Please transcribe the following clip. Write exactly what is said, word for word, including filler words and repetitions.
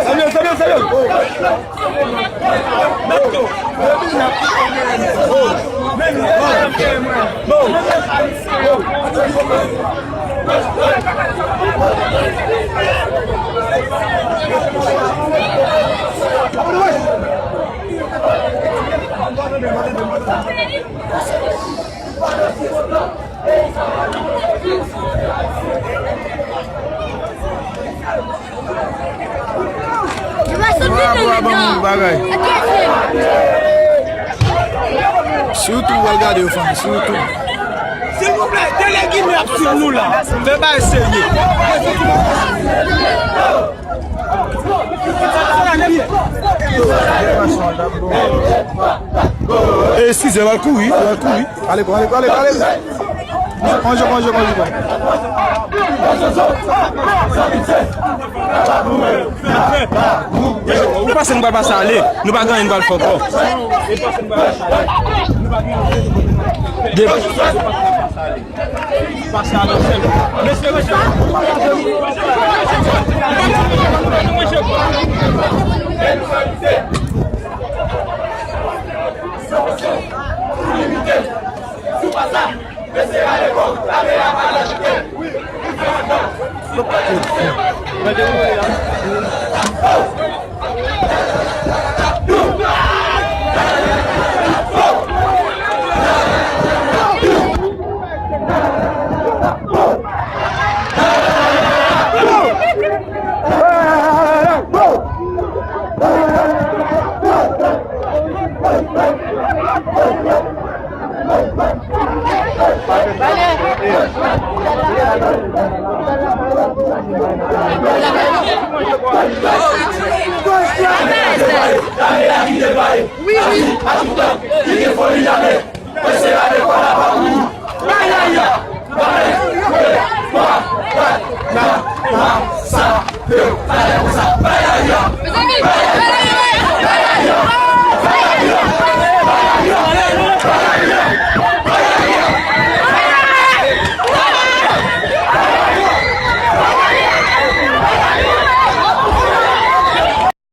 Samuel, Samuel, Samuel! Bravo, bravo, bon bagay. Sitou w al gade yo, fanmi, sitou. Silvouplè, delege nou ap swiv nou la. Fè bagay serye. Eskize, w al kouri, w al kouri. Ale, ale, ale, ale. Konje, konje, konje, konje. Ou pase, nou pral pase ale. Nou pa gen anyen nou pral fè ankò. Deba. Pase ale, mesye, mesye.